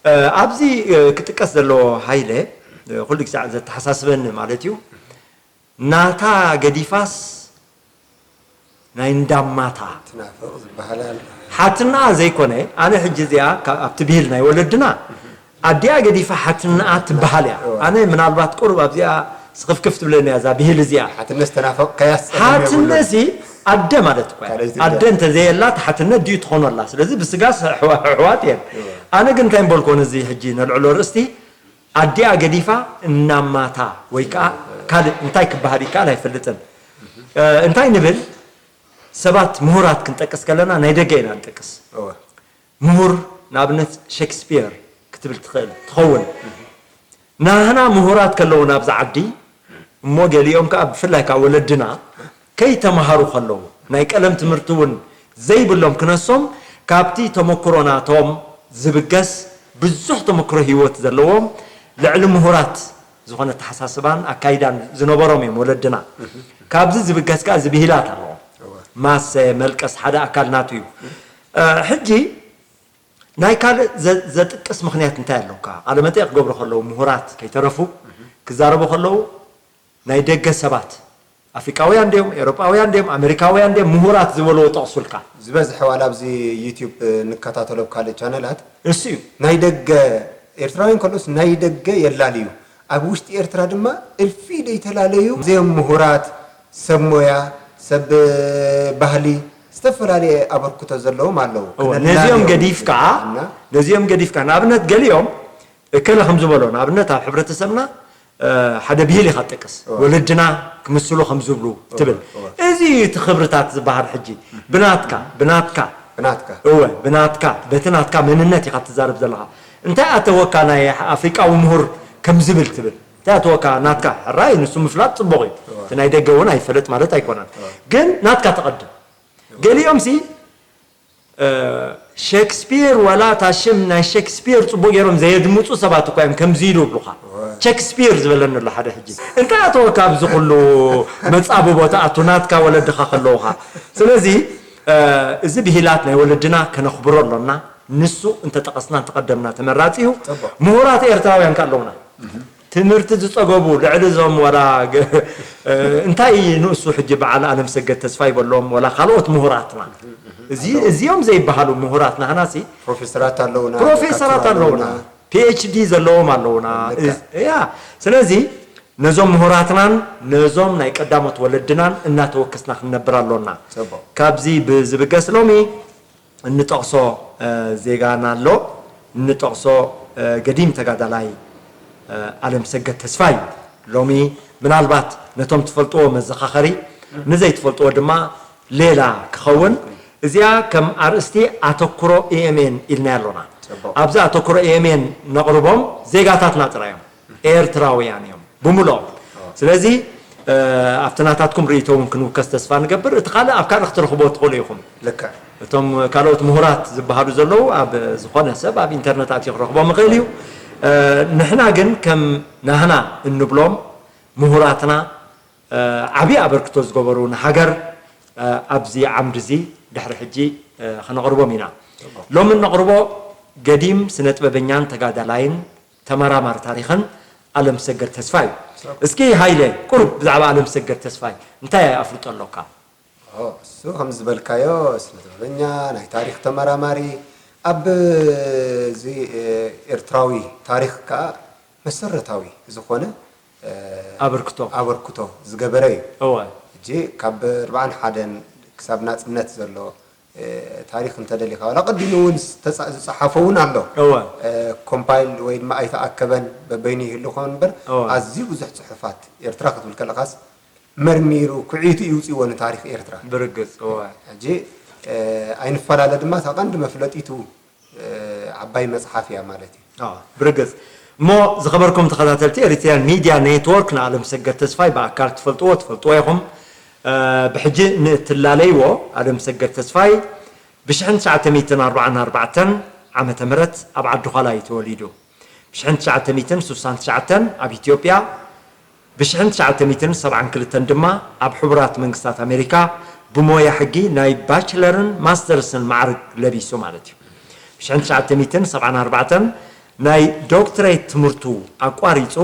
እ፣ ኣብዚ፣ እ፣ ክጥቀስ ዘለዎ ሃይለ፣ እ፣ ኩሉ ግዜ ዘተሓሳስበኒ ማለት እዩ። ናታ ገዲፋስ ናይ እንዳማታ ትናፍቕ ዝበሃል ኣሎ። ሓትናኣ ዘይኮነ ኣነ ሕጂ እዚኣ ካብ ኣብቲ ብሂል ናይ ወለድና ኣዲኣ ገዲፋ ሓትናኣ ትበሃል እያ። ኣነ ምናልባት ቁሩብ ኣብዚኣ ስኽፍክፍ ትብለኒ እያ እዛ ብሂል እዚኣ። ሓትነት ዝተናፈቕ ከያስ ሓትነሲ ኣደ ማለት እኮ እያ። ኣደ እንተዘየላ ሓትነት ድዩ ትኾኖላ? ስለዚ ብስጋስ ኣሕዋት እየን። ኣነ ግን እንታይ ምበልኮ ነዚ ሕጂ ነልዕሎ ርእስቲ ኣዲኣ ገዲፋ እናማታ ወይ ከዓ ካልእ እንታይ ክበሃል ይከኣል ኣይፈልጥን። እንታይ ንብል? ሰባት ምሁራት ክንጠቅስ ከለና ናይ ደገ ኢና ንጠቅስ። ምሁር ንኣብነት ሸክስፒር ክትብል ትኽእል ትኸውን። ናህና ምሁራት ከለዉ ናብዚ ዓዲ እሞ ገሊኦም ከዓ ብፍላይ ከዓ ወለድና ከይተምሃሩ ከለዉ ናይ ቀለም ትምህርቲ እውን ዘይብሎም ክነሶም ካብቲ ተመክሮ ናቶም ዝብገስ ብዙሕ ተመክሮ ህይወት ዘለዎም ልዕሊ ምሁራት ዝኾነ ኣተሓሳስባን ኣካይዳን ዝነበሮም እዮም ወለድና። ካብዚ ዝብገስ ከዓ እዚ ብሂላት ኣለዎም። ማሰ፣ መልቀስ ሓደ ኣካል ናቱ እዩ። ሕጂ ናይ ካልእ ዘጥቅስ ምኽንያት እንታይ ኣለካ? ቃለመጠይቕ ክገብሩ ከለዉ ምሁራት ከይተረፉ ክዛረቡ ከለዉ ናይ ደገ ሰባት ኣፍሪቃውያን ድዮም ኤሮጳውያን ድዮም ኣሜሪካውያን ድዮም ምሁራት ዝበልዎ ጠቕሱልካ? ዝበዝሐ ዋላ ኣብዚ ዩቲዩብ ንከታተሎ ኣብ ካልእ ቻነላት እሱ እዩ። ናይ ደገ ኤርትራውያን ከሎስ ናይ ደገ የላልዩ ኣብ ውሽጢ ኤርትራ ድማ እልፊ ደይተላለዩ ዘዮም ምሁራት ሰብ ሞያ ሰብ ባህሊ ዝተፈላለየ ኣበርክቶ ዘለዎም ኣለዉ። ነዚኦም ገዲፍካ ነዚኦም ገዲፍካ ንኣብነት ገሊኦም እከለ ከም ዝበሎ ንኣብነት ኣብ ሕብረተሰብና ሓደ ብሂል ኢኻ ትጠቅስ ወለድና ክምስሉ ከም ዝብሉ ትብል። እዚ እዩ እቲ ክብርታት ዝበሃል። ሕጂ ብናትካ ብናትካ ብናትካ እወ ብናትካ በቲ ናትካ መንነት ኢኻ ትዛረብ ዘለኻ። እንታይ ኣተወካ ናይ ኣፍሪቃዊ ምሁር ከም ዝብል ትብል? እንታይ ኣተወካ ናትካ? ሕራይ ንሱ ምፍላጥ ጽቡቕ እዩ። እቲ ናይ ደገ እውን ኣይፈለጥ ማለት ኣይኮነን። ግን ናትካ ተቐድም። ገሊኦም ሲ ሸክስፒር ዋላ እታ ሽም ናይ ሸክስፒር ጽቡቕ ገይሮም ዘየድምጹ ሰባት እኳ እዮም ከምዚ ኢሉ ይብሉኻ። ሸክስፒር ዝበለኒ ኣሎ ሓደ ሕጂ። እንታይ ኣተወካ ኣብዚ ኩሉ መጻብቦ ትኣቱ ናትካ ወለድኻ ከለውኻ? ስለዚ እዚ ብሂላት ናይ ወለድና ከነኽብሮ ኣሎና። ንሱ እንተጠቐስና እንተቐደምና ተመራጺ እዩ። ምሁራት ኤርትራውያን ከ ኣለውና። ትምህርቲ ዝጸገቡ ልዕሊ እዞም ዋላ እንታይ ንእሱ ሕጂ በዓል ኣለምሰገድ ተስፋይ በሎም ዋላ ካልኦት ምሁራትና እዚኦም ዘይበሃሉ ምሁራት ናህናሲ ፕሮፌሰራት ኣለውና ፕሮፌሰራት ኣለውና ፒኤችዲ ዘለዎም ኣለውና ያ ስለዚ ነዞም ምሁራትናን ነዞም ናይ ቀዳሞት ወለድናን እናተወከስና ክንነብር ኣሎና ካብዚ ብዝብገስ ሎሚ እንጠቕሶ ዜጋና ኣሎ፣ እንጠቕሶ ገዲም ተጋዳላይ ኣለምሰገድ ተስፋይ እዩ። ሎሚ ምናልባት ነቶም ትፈልጥዎ መዘኻኸሪ፣ ንዘይትፈልጥዎ ድማ ሌላ ክኸውን። እዚኣ ከም ኣርእስቲ ኣተኩሮ ኢኤምኤን ኢልናያ ኣሎና። ኣብዚ ኣተኩሮ ኢኤምኤን ነቕርቦም ዜጋታትና ጥራይ እዮም፣ ኤርትራውያን እዮም። ብምልኦም ስለዚ ኣብቲ ናታትኩም ርእይቶ እውን ክንውከስ ተስፋ ንገብር እቲ ካልእ ኣብ ካልእ ክትረኽቦ ትኽእሉ ኢኹም ልክዕ እቶም ካልኦት ምሁራት ዝበሃሉ ዘለዉ ኣብ ዝኾነ ሰብ ኣብ ኢንተርነት ኣትዩ ክረኽቦም ይኽእል እዩ ንሕና ግን ከም ናህና እንብሎም ምሁራትና ዓብዪ ኣበርክቶ ዝገበሩ ንሃገር ኣብዚ ዓምዲ እዚ ድሕሪ ሕጂ ከነቕርቦም ኢና ሎሚ እነቕርቦ ገዲም ስነ ጥበበኛን ተጋዳላይን ተመራማሪ ታሪኽን ኣለምሰገድ ተስፋ እዩ። እስኪ ሃይለ ቁሩብ ብዛዕባ ኣለምሰገድ ተስፋይ እንታይ ኣፍልጦ ኣሎካ? እሱ ከም ዝበልካዮ ስነ ጥበበኛ፣ ናይ ታሪኽ ተመራማሪ፣ ኣብ እዚ ኤርትራዊ ታሪኽ ከኣ መሰረታዊ ዝኾነ ኣበርክቶ ኣበርክቶ ዝገበረ እዩ። እወ። ሕጂ ካብ ኣርብዓን ሓደን ክሳብ ናጽነት ዘሎ ታሪክ እንተደሊካ ዋላ ቀዲሙ እውን ዝፀሓፎ እውን ኣሎ ኮምፓይል ወይ ድማ ኣይተኣከበን በበይኑ ይህሉ ኾን እምበር ኣዝዩ ብዙሕ ፅሑፋት ኤርትራ ክትብል ከለካስ መርሚሩ ኩዒቱ ይውፅዎ ንታሪክ ኤርትራ ብርግፅ ሕጂ ኣይንፈላለ ድማ እታ ቀንዲ መፍለጢቱ ዓባይ መፅሓፍ እያ ማለት እዩ። ብርግፅ እሞ ዝኸበርኩም ተኸታተልቲ ኤሪትሪያን ሚድያ ኔትወርክ ንኣለም ሰገድ ተስፋይ ብኣካል ትፈልጥዎ ትፈልጥዎ ኢኹም ብሕጂ ንእትላለይዎ ኣለም ሰገድ ተስፋይ ብሽሕን ትሽዓተ ሚእትን ኣርባዓን ኣርባዕተን ዓመተ ምህረት ኣብ ዓዲ ዃላ እዩ ተወሊዱ ብሽሕን ትሽዓተ ሚእትን ስሳን ትሽዓተን ኣብ ኢትዮጵያ ብሽሕን ትሽዓተ ሚእትን ሰብዓን ክልተን ድማ ኣብ ሕቡራት መንግስታት ኣሜሪካ ብሞያ ሕጊ ናይ ባችለርን ማስተርስን ማዕርግ ለቢሱ ማለት እዩ። ብሽሕን ትሽዓተ ሚእትን ሰብዓን ኣርባዕተን ናይ ዶክትሬት ትምህርቱ ኣቋሪፁ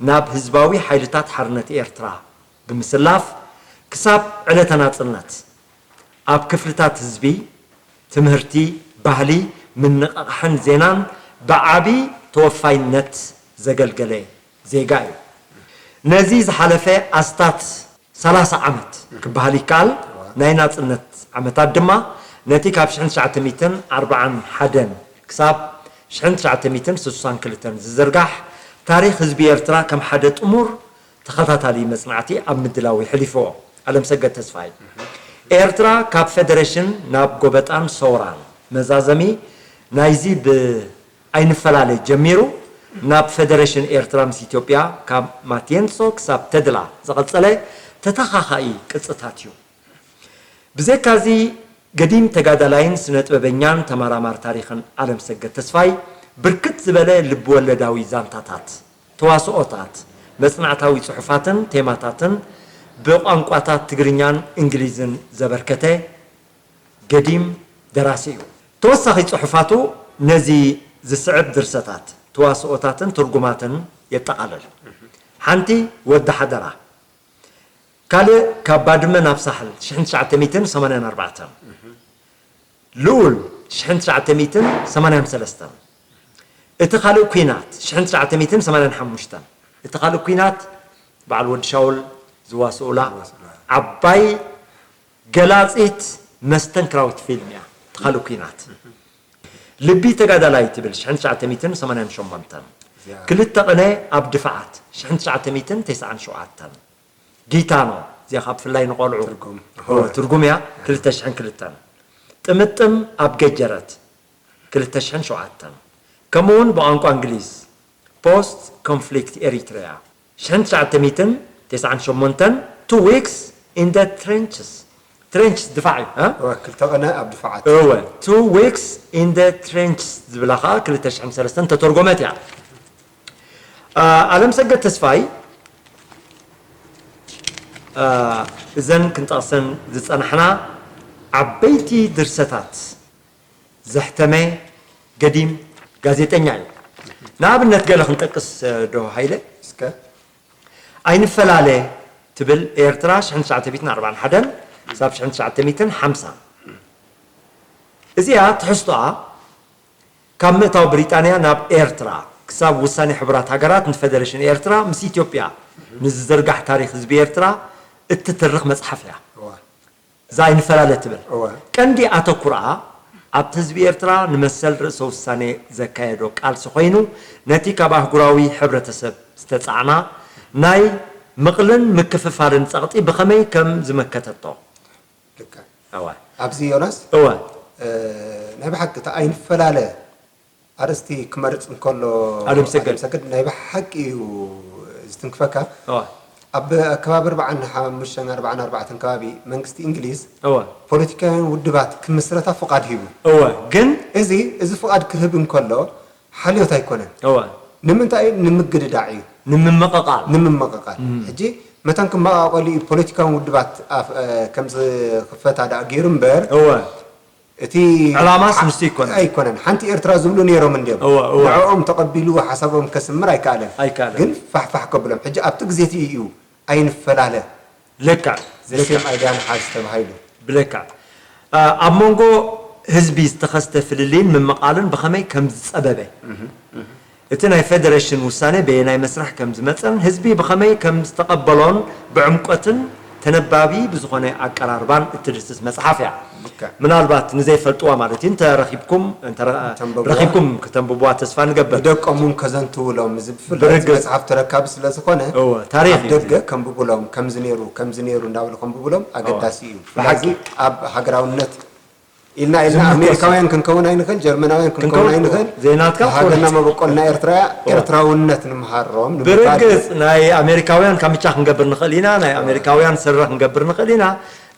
ናብ ህዝባዊ ሓይልታት ሓርነት ኤርትራ ብምስላፍ ክሳብ ዕለተ ናፅነት ኣብ ክፍልታት ህዝቢ፣ ትምህርቲ፣ ባህሊ፣ ምንቕቓሕን ዜናን ብዓቢ ተወፋይነት ዘገልገለ ዜጋ እዩ። ነዚ ዝሓለፈ ኣስታት ሰላሳ ዓመት ክበሃል ይከኣል፣ ናይ ናጽነት ዓመታት ድማ ነቲ ካብ ሽሕን ትሽዓተ ሚእትን ኣርባዓን ሓደን ክሳብ ሽሕን ትሽዓተ ሚእትን ስሳን ክልተን ዝዝርጋሕ ታሪኽ ህዝቢ ኤርትራ ከም ሓደ ጥሙር ተኸታታሊ መጽናዕቲ ኣብ ምድላው የሕሊፍዎ። ኣለምሰገድ ተስፋይ፣ ኤርትራ ካብ ፈደረሽን ናብ ጎበጣን ሰውራን መዛዘሚ ናይዚ ብኣይንፈላለ ጀሚሩ ናብ ፈደረሽን ኤርትራ ምስ ኢትዮጵያ ካብ ማትየንሶ ክሳብ ተድላ ዝቐጸለ ተተኻኻኢ ቅጽታት እዩ። ብዘካዚ ገዲም ተጋዳላይን ስነ ጥበበኛን ተመራማር ታሪኽን ኣለምሰገድ ተስፋይ ብርክት ዝበለ ልብወለዳዊ ዛንታታት፣ ተዋስኦታት፣ መጽናዕታዊ ጽሑፋትን ቴማታትን ብቋንቋታት ትግርኛን እንግሊዝን ዘበርከተ ገዲም ደራሲ እዩ። ተወሳኺ ጽሑፋቱ ነዚ ዝስዕብ ድርሰታት፣ ተዋስኦታትን ትርጉማትን የጠቓልል። ሓንቲ ወዲ ሓደራ፣ ካልእ ካብ ባድመ ናብ ሳሕል ሽሕን ትሽዓተ ሚእትን ሰማንያን ኣርባዕተን፣ ልኡል ሽሕን ትሽዓተ ሚእትን ሰማንያን ሰለስተን፣ እቲ ካልእ ኲናት ሽሕን ትሽዓተ ሚእትን ሰማንያን ሓሙሽተን፣ እቲ ካልእ ኲናት በዓል ወዲ ሻውል ዝዋስኡላ ዓባይ ገላጺት መስተንክራዊት ፊልም እያ። እቲ ካልእ ኲናት ልቢ ተጋዳላይ ትብል ሽሕን ትሽዓተ ሚእትን ሰማንያን ሸሞንተን፣ ክልተ ቅነ ኣብ ድፋዓት ሽሕን ትሽዓተ ሚእትን ተስዓን ሸውዓተን፣ ጊታኖ፣ እዚኣ ካብ ብፍላይ ንቆልዑ ትርጉም። እወ፣ ትርጉም እያ። ክልተ ሽሕን ክልተን፣ ጥምጥም ኣብ ገጀረት ክልተ ሽሕን ሸውዓተን፣ ከምኡ እውን ብቋንቋ እንግሊዝ ፖስት ኮንፍሊክት ኤሪትሪያ ሽሕን ትሽዓተ ሚእትን ተስዓን ሸሞንተን፣ two weeks in the trenches። ትሬንችስ ድፋዕ እዩ። እ? እወ፣ ክልተ ቅነ ኣብ ድፋዓት። እወ፣ two weeks in the trenches ዝብላ ከዓ ክልተ ሽሕን ሰለስተን ተተርጎመት እያ። አ፣ ኣለምሰገድ ተስፋይ፣ አ፣ እዘን ክንጠቕሰን ዝጸናሕና ዓበይቲ ድርሰታት ዘሕተመ ገዲም ጋዜጠኛ እዩ። ንኣብነት ገለ ክንጠቅስ፣ እ፣ ዶ ሃይለ? እስከ። ኣይንፈላለ ትብል ኤርትራ ሽሕን ትሽዓተ ሚእትን ኣርባዓን ሓደን ክሳብ ሽሕን ትሽዓተ ሚእትን ሓምሳን። እዚኣ ትሕዝቶኣ ካብ ምእታው ብሪጣንያ ናብ ኤርትራ ክሳብ ውሳኔ ሕቡራት ሃገራት ንፈደረሽን ኤርትራ ምስ ኢትዮጵያ ንዝዝርጋሕ ታሪኽ ህዝቢ ኤርትራ እትትርኽ መጽሓፍ እያ። እዋ። እዛ ኣይንፈላለ ትብል። እወ። ቀንዲ ኣተኩሮኣ ኣብቲ ህዝቢ ኤርትራ ንመሰል ርእሰ ውሳኔ ዘካየዶ ቃልሲ ኮይኑ፣ ነቲ ካብ ኣህጉራዊ ሕብረተሰብ ዝተጻዕና ናይ ምቕልን ምክፍፋልን ጸቕጢ ብኸመይ ከም ዝመከተቶ። ልክዕ። እወ። ኣብዚ ዮናስ፣ እወ። እ፣ ናይ ብሓቂ እቲ ኣይንፈላለ ኣርእስቲ ክመርጽ እንከሎ፣ ኣለምሰገድ። ኣለምሰገድ ናይ ብሓቂ እዩ ዝትንክፈካ። እወ። ኣብ ከባቢ ኣርባዓን ሓሙሽተን ኣርባዓን ኣርባዕተን ከባቢ መንግስቲ እንግሊዝ እወ። ፖለቲካውያን ውድባት ክምስረታ ፍቓድ ሂቡ። እወ፣ ግን እዚ፣ እዚ ፍቓድ ክህብ እንከሎ ሓልዮት ኣይኮነን። እወ። ንምንታይ እዩ? ንምግድዳዕ እዩ። ንምምቕቓል። ንምምቕቓል። እም። ሕጂ መታን ክመቓቐሉ እዩ ፖለቲካውያን ውድባት ኣፍ-፣ እ፣ ከም ዝኽፈታ ደኣ ገይሩ እምበር፣ እወ። እቲ ዕላማስ ዓ-፣ ንሱ ኣይኮነን። ኣይኮነን። ሓንቲ ኤርትራ ዝብሉ ነይሮም እንድዮም። እወ፣ እወ። ንዕኦም ተቐቢሉ ሓሳቦም ከስምር ኣይከኣለን። ኣይከኣለን። ግን ፋሕፋሕ ከብሎም። ሕጂ ኣብቲ ግዜ እቲ እዩ ኣይንፈላለ። ልክዕ፣ ዘሴም ልክዕ። ኣይድያ ንሓዝ ተባሂሉ። ብልክዕ። አ፣ ኣብ መንጎ ህዝቢ ዝተኸስተ ፍልልይን ምምቓልን ብኸመይ ከም ዝጸበበ፣ እህ፣ እህ። እቲ ናይ ፌደሬሽን ውሳኔ በየናይ መስርሕ ከም ዝመጸን ህዝቢ ብኸመይ ከም ዝተቐበሎን ብዕምቆትን ተነባቢ ብዝኾነ ኣቀራርባን እትድህስስ መጽሓፍ እያ። ልክዕ። ምናልባት ንዘይፈልጥዋ ማለት እዩ፣ እንተ ረኺብኩም፣ እንተ ረ-፣ ተንብብዋ። ረኺብኩም ክተንብብዋ ተስፋ ንገብር። ንደቆም እውን ከዘንትውሎም፣ እዚ ብፍላይ እዚ ብርግጽ። መጽሓፍ ተረካቢ ስለ ዝኾነ፣ እወ፣ ታሪኽ ኣብ እዩ። ደገ ከንብቡሎም፣ ከምዚ ነይሩ፣ ከምዚ ነይሩ እንዳበሉ ከንብቡሎም እወ። ኣገዳሲ እዩ። ብሓቂ። ስለዚ ኣብ ሃገራውነት ኢልና፣ ኢልና ዝምርኮስ። ኣሜሪካውያን ክንከውን ኣይንኽእል፣ ጀርመናውያን ክንከውን ክንከውን ኣይንኽእል። ዘይናትካ ሃገርና ፖለቲካ። መበቆልና ኤርትራ እያ፣ እወ። ኤርትራውነት ንምሃሮም ንምባል እዩ። ብርግጽ ናይ ኣሜሪካውያን ካምቻ ክንገብር ንኽእል ኢና፣ ናይ ኣመሪካውያን ስረ ክንገብር ንኽእል ኢና፣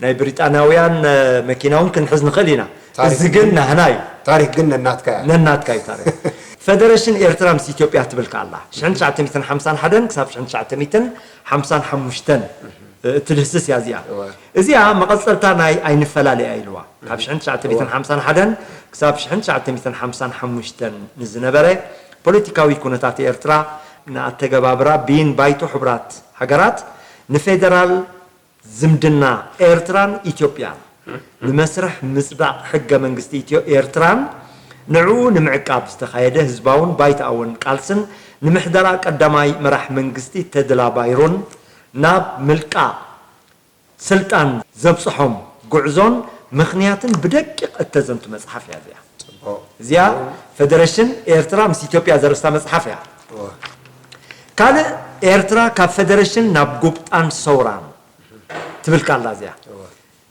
ናይ ብሪጣንያውያን፣ እ፣ መኪና እውን ክንሕዝ ንኽእል ኢና። ታሪኽ እዚ ግን ግን፣ ናህና እዩ። ታሪኽ ግን ነናትካ እያ። ነናትካ እዩ ታሪኽ። ፈደረሽን ኤርትራ ምስ ኢትዮጵያ ትብል ከኣ ኣላ። ሽሕን ትሽዓተ ሚእትን ሓምሳን ሓደን ክሳብ ሽሕን ትሽዓተ ሚእትን ሓምሳን ሓሙሽተን እትድህስስ እያ እዚኣ። እወ። እዚኣ መቐጸልታ ናይ ኣይንፈላለ እያ ኢልዋ። ካብ ሽሕን ትሽዓተ ሚእትን ሓምሳን ሓደን ክሳብ ሽሕን ትሽዓተ ሚእትን ሓምሳን ሓሙሽተን ንዝነበረ ፖለቲካዊ ኩነታት ኤርትራ ንኣተገባብራ ብይን ባይቶ ሕቡራት ሃገራት ንፌደራል ዝምድና ኤርትራን ኢትዮጵያን ንመስርሕ ምጽዳቕ ሕገ መንግስቲ ኢትዮ ኤርትራን ንዕኡ ንምዕቃብ ዝተኻየደ ህዝባውን ባይታኣውን ቃልስን ንምሕደራ ቀዳማይ መራሕ መንግስቲ ተድላ ባይሮን ናብ ምልቃቕ ስልጣን ዘብጽሖም ጉዕዞን ምኽንያትን ብደቂቕ እተዘንቱ መጽሓፍ እያ እዚኣ። እዚኣ ፈደረሽን ኤርትራ ምስ ኢትዮጵያ ዘርእስታ መጽሓፍ እያ። ካልእ ኤርትራ ካብ ፈደረሽን ናብ ጉብጣን ሰውራን ትብል ካላ እዚኣ።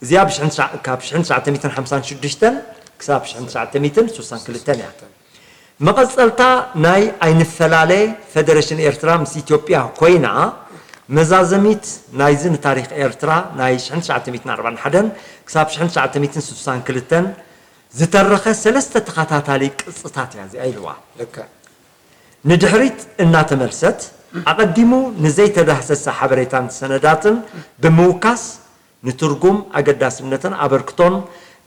እዚኣ ብሽሕን ትሽዓ- ካብ ሽሕን ትሽዓተ ሚእትን ሓምሳን ሽዱሽተን ክሳብ ሽሕን ትሽዓተ ሚእትን ስሳን ክልተን እያ። መቐጸልታ ናይ ኣይንፈላለ ፈደረሽን ኤርትራ ምስ ኢትዮጵያ ኮይና፣ መዛዘሚት ናይዚ ንታሪኽ ኤርትራ ናይ ሽሕን ትሽዓተ ሚእትን ኣርባዓን ሓደን ክሳብ ሽሕን ትሽዓተ ሚእትን ስሳን ክልተን ዝተረኸ ሰለስተ ተኸታታሊ ቅጽታት እያ እዚኣ ኢልዋ። ልክዕ። ንድሕሪት እናተመልሰት፣ ኣቐዲሙ ንዘይተዳህሰሰ ሓበሬታን ሰነዳትን ብምውካስ፣ ንትርጉም ኣገዳስነትን ኣበርክቶን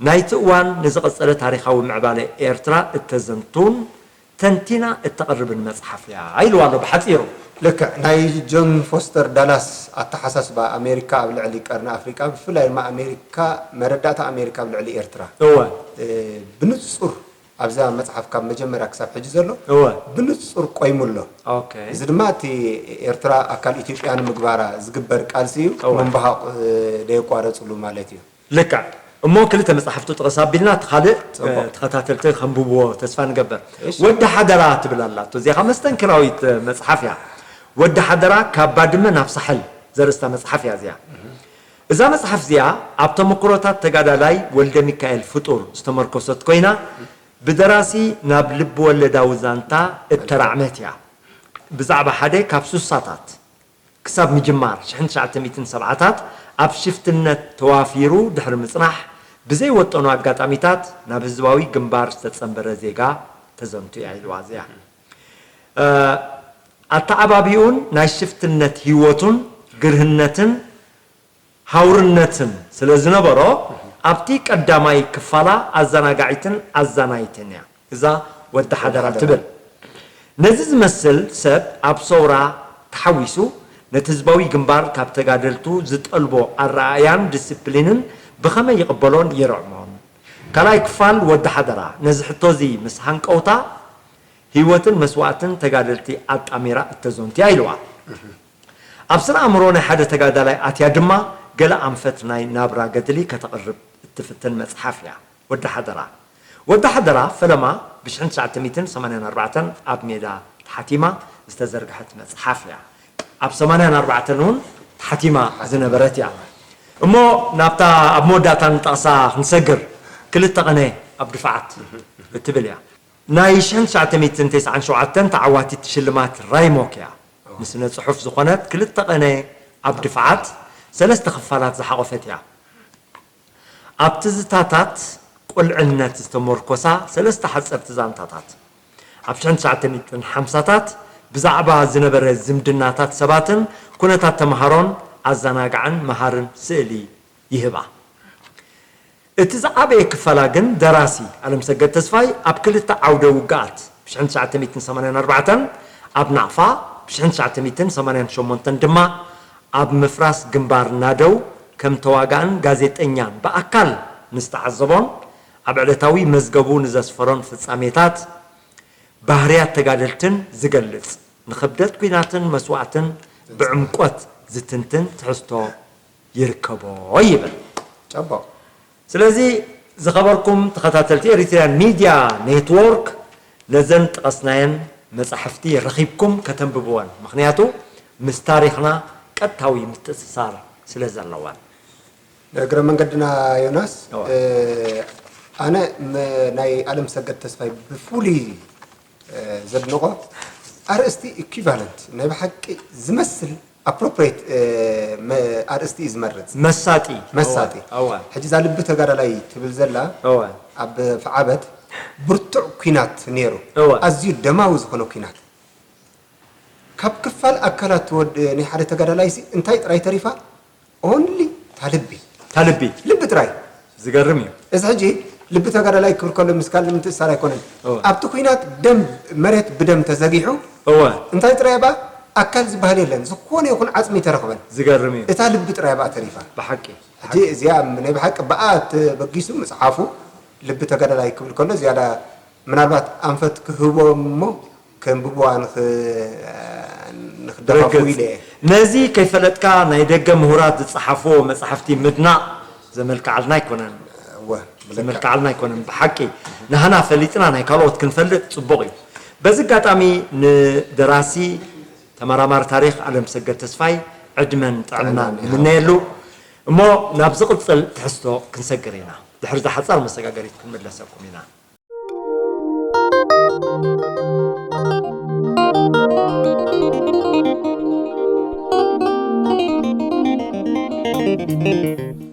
ናይቲ እዋን ንዝቐጸለ ታሪኻዊ ምዕባለ ኤርትራ እተዘንቱን ተንቲና እተቕርብን መጽሓፍ እያ ኢልዋ ኣሎ ብሓጺሩ። ልክዕ። ናይ ጆን ፎስተር ዳላስ ኣተሓሳስባ ኣሜሪካ ኣብ ልዕሊ ቀርኒ ኣፍሪቃ፣ ብፍላይ ድማ ኣሜሪካ፣ መረዳእታ ኣሜሪካ ኣብ ልዕሊ ኤርትራ፣ እወ። እ፣ ብንጹር ኣብዛ መጽሓፍ ካብ መጀመርያ ክሳብ ሕጂ ዘሎ እወ። ብንጹር ቆይሙ ኣሎ። ኦኬ። እዚ ድማ እቲ ኤርትራ ኣካል ኢትዮጵያ ንምግባራ ዝግበር ቃልሲ እዩ። እወ። ምንባሃቕ፣ እ፣ ደየቋረጽሉ ማለት እዩ። ልክዕ። እሞ ክልተ መጽሓፍቱ ጥቕስ ኣቢልና፣ እቲ ካልእ፣ ጽቡቕ። እ፣ ተኸታተልቲ ከንብብዎ ተስፋ ንገብር። እሺ። ወዲ ሓደራ ትብል ኣላቶ። እዚኣ ኸዓ መስተንክራዊት፣ እ፣ መጽሓፍ እያ። ወዲ ሓደራ ካብ ባድመ ናብ ሳሕል ዘርእስታ መጽሓፍ እያ እዚኣ። እዛ መጽሓፍ እዚኣ ኣብ ተመክሮታት ተጋዳላይ ወልደ ሚካኤል ፍጡር ዝተመርኮሰት ኮይና፣ ብደራሲ ናብ ልብ ወለዳዊ ዛንታ እተራዕመት እያ። ብዛዕባ ሓደ ካብ ሱሳታት ክሳብ ምጅማር ሽሕን ትሽዓተ ሚእትን ሰብዓታት ኣብ ሽፍትነት ተዋፊሩ ድሕሪ ምጽናሕ፣ ብዘይወጠኑ ኣጋጣሚታት ናብ ህዝባዊ ግንባር ዝተጸንበረ ዜጋ ተዘንቱ እያ ኢልዋ እዚኣ። እ፣ ኣተዓባቢኡን ናይ ሽፍትነት ህይወቱን ግርህነትን ሃውርነትን ስለ ዝነበሮ፣ ኣብቲ ቀዳማይ ክፋላ ኣዘናጋዒትን ኣዛናይትን እያ። እዛ ወዲ ሓደራ ትብል። ነዚ ዝመስል ሰብ ኣብ ሰውራ ተሓዊሱ፣ ነቲ ህዝባዊ ግንባር ካብ ተጋደልቱ ዝጠልቦ ኣረኣእያን ዲስፕሊንን ብኸመይ ይቕበሎን ይርዕሞን? ካልኣይ ክፋል ወዲ ሓደራ ነዚ ሕቶ እዚ ምስ ሃንቀውታ፣ ህይወትን መስዋእትን ተጋደልቲ ኣጣሚራ እተዘንቱ እያ ኢልዋ። ኣብ ስነ ኣእምሮ ናይ ሓደ ተጋዳላይ ኣትያ ድማ ገለ ኣንፈት ናይ ናብራ ገድሊ ከተቕርብ እትፍትን መጽሓፍ እያ። ወዲ ሓደራ። ወዲ ሓደራ ፈለማ ብሽሕን ትሽዓተ ሚእትን ሰማንያን ኣርባዕተን ኣብ ሜዳ ተሓቲማ ዝተዘርግሐት መጽሓፍ እያ። ኣብ ሰማንያን ኣርባዕተን እውን ተሓቲማ ዝነበረት እያ። እሞ ናብታ ኣብ መወዳእታ ንጠቕሳ ክንሰግር፣ ክልተ ቐነ ኣብ ድፋዓት እትብል እያ። ናይ ሽሕን ትሽዓተ ሚእትን ተስዓን ሸውዓተን ተዓዋቲት ሽልማት ራይሞክ እያ። ንስነ ጽሑፍ ዝኾነት ክልተ ቐነ ኣብ ድፋዓት ሰለስተ ክፋላት ዝሓቖፈት እያ። ኣብ ትዝታታት ቁልዕነት ዝተመርኮሳ ሰለስተ ሓጸርቲ ዛንታታት። ኣብ ሽሕን ትሽዓተ ሚእትን ሓምሳታት ብዛዕባ ዝነበረ ዝምድናታት ሰባትን ኩነታት ተመሃሮን ኣዘናጋዕን መሃርን ስእሊ ይህባ። እቲ ዝዓበየ ክፋላ ግን ደራሲ ኣለምሰገድ ተስፋይ ኣብ ክልተ ዓውደ ውግኣት፣ ብ ሽሕን ትሽዓተ ሚእትን ሰማንያን ኣርባዕተን ኣብ ናቕፋ፣ ብ ሽሕን ትሽዓተ ሚእትን ሰማንያን ሸሞንተን ድማ ኣብ ምፍራስ ግንባር ናደው ከም ተዋጋእን ጋዜጠኛን ብኣካል ንዝተዓዘቦን ኣብ ዕለታዊ መዝገቡ ንዘስፈሮን ፍጻሜታት፣ ባህርያት ተጋደልትን ዝገልጽ፣ ንኽብደት ኲናትን መስዋእትን ብዕምቆት ዝትንትን ትሕዝቶ ይርከቦ ይብል። ጨቦ። ስለዚ ዝኸበርኩም ተኸታተልቲ ኤሪትሪያን ሚድያ ኔትዎርክ፣ ነዘን ጠቐስናየን መጻሕፍቲ ረኺብኩም ከተንብብወን፣ ምኽንያቱ ምስ ታሪኽና ቀጥታዊ ምትእስሳር ስለ ዘለወን። ንእግረ መንገድና ዮናስ፣ እወ። እ፣ ኣነ ም-፣ ናይ ኣለምሰገድ ተስፋይ ብፍሉይ፣ እ፣ ዘድንቖ ኣርእስቲ ኢኩቫለንት ናይ ብሓቂ ዝመስል ኣፕሮፕሬት፣ እ፣ መ-፣ ኣርእስቲ እዩ ዝመርጽ። መሳጢ። መሳጢ። እወ፣ እወ። ሕጂ እዛ ልቢ ተጋዳላይ ትብል ዘላ እወ። ኣብ ፍዓበት ብርቱዕ ኲናት ነይሩ። እወ። ኣዝዩ ደማዊ ዝኾነ ኲናት። ካብ ክፋል ኣካላት ወድ-፣ ናይ ሓደ ተጋዳላይሲ እንታይ ጥራይ ተሪፋ? ኦንሊ እታ ልቢ። እታ ልቢ። ልቢ ጥራይ። ዝገርም እዩ። እዚ ሕጂ ልቢ ተጋዳላይ ክብል ከሎ ምስ ካልእ ምትእስሳር ኣይኮነን። እወ። ኣብቲ ኲናት ደም፣ መሬት ብደም ተዘጊሑ፣ እወ። እንታይ ጥራይ እባ? ኣካል ዝበሃል የለን። ዝኾነ ይኹን ዓጽሚ ኣይተረኽበን። ዝገርም እዩ። እታ ልቢ ጥራይ ኣብኣ ተሪፋ። ብሓቂ። ሕጂ እዚኣ ናይ ብሓቂ ብኣ ተበጊሱ ምጽሓፉ ልቢ ተጋዳላይ ክብል ከሎ ዝያዳ ምናልባት ኣንፈት ክህቦም እሞ ከንብብዋ ንኽ-፣ ንኽደፋፍኡ ርግጽ። ኢለ እየ። ነዚ ከይፈለጥካ ናይ ደገ ምሁራት ዝጸሓፍዎ መጻሕፍቲ ምድናቕ ዘመልክዓልና ኣይኮነን። እወ፣ ብልክዕ። ዘመልክዓልና ኣይኮነን። ብሓቂ ናህና ፈሊጥና ናይ ካልኦት ክንፈልጥ ጽቡቕ እዩ። በዚ ኣጋጣሚ ንደራሲ ተመራማሪ ታሪኽ ኣለምሰገድ ተስፋይ ዕድመን ጥዕናን ጥዕናን ይሃብ። ንምነየሉ። እሞ ናብ ዝቕጽል ትሕዝቶ ክንሰግር ኢና። ድሕሪ እዛ ሓጻር መሰጋገሪት ክንምለሰኩም ኢና።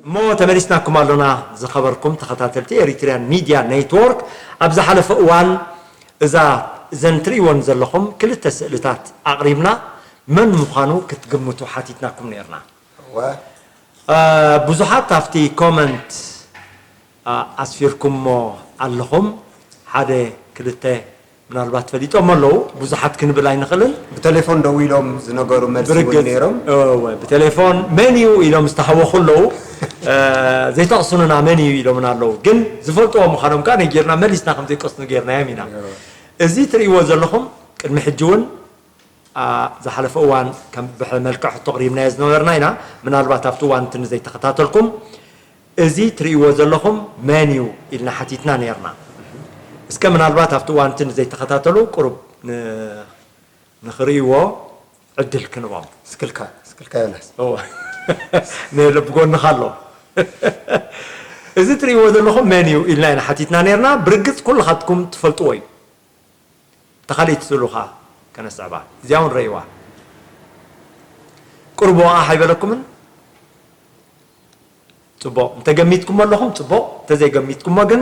እሞ ተመሊስናኩም ኣሎና ዝኸበርኩም ተኸታተልቲ ኤሪትሪያን ሚድያ ኔትወርክ። ኣብ ዝሓለፈ እዋን እዛ፣ እዘን ትርእይወን ዘለኹም ክልተ ስእልታት ኣቕሪብና መን ምዃኑ ክትግምቱ ሓቲትናኩም ነይርና። እወ። አ፣ ብዙሓት ኣብቲ ኮመንት፣ አ፣ ኣስፊርኩሞ ኣለኹም። ሓደ ክልተ ምናልባት ፈሊጦም ኣለዉ። ብዙሓት ክንብል ኣይንኽእልን። ብቴሌፎን ደዊሎም ዝነገሩ መልሲ እውን ብርግጽ፣ ነይሮም። እወ፣ ብቴሌፎን መን እዩ ኢሎም ዝተሃወኹ ኣለዉ። አ፣ ዘይጠቕሱንና መን እዩ ኢሎምና ኣለዉ። ግን ዝፈልጥዎ ምዃኖም ከኣ ነጊርና መሊስና ከም ዘይቀስኑ ጌርናዮም ኢና። እወ። እዚ ትርእይዎ ዘለኹም ቅድሚ ሕጂ እውን አ፣ ዝሓለፈ እዋን ከም ብሕ-፣ መልክዕ ሕቶ ኣቕሪብናዮ ዝነበርና ኢና። ምናልባት ኣብቲ እዋን እቲ ንዘይተኸታተልኩም፣ እዚ ትርእይዎ ዘለኹም መን እዩ ኢልና ሓቲትና ነይርና። እስከ ምናልባት ኣብቲ እዋን እቲ ንዘይተኸታተሉ ቁሩብ ን-፣ ንኽርእይዎ ዕድል ክንቦም። ስክልካ፣ ስክልካ ዮናስ። እወ። ነለ ብጎንኻ ኣሎ። እዚ ትርእይዎ ዘለኹም መን እዩ ኢልና ኢና ሓቲትና ነይርና። ብርግጽ ኩልኻትኩም ትፈልጥዎ እዩ። ተኻሊት ስእሉ ኸኣ ከነስዕባ። እዚኣ እውን ረእይዋ። ቁሩብ ወቓሕ ኣይበለኩምን? ጽቡቕ። እንተ ገሚትኩሞ ኣለኹም፣ ጽቡቕ። እንተ ዘይገሚትኩሞ ግን፣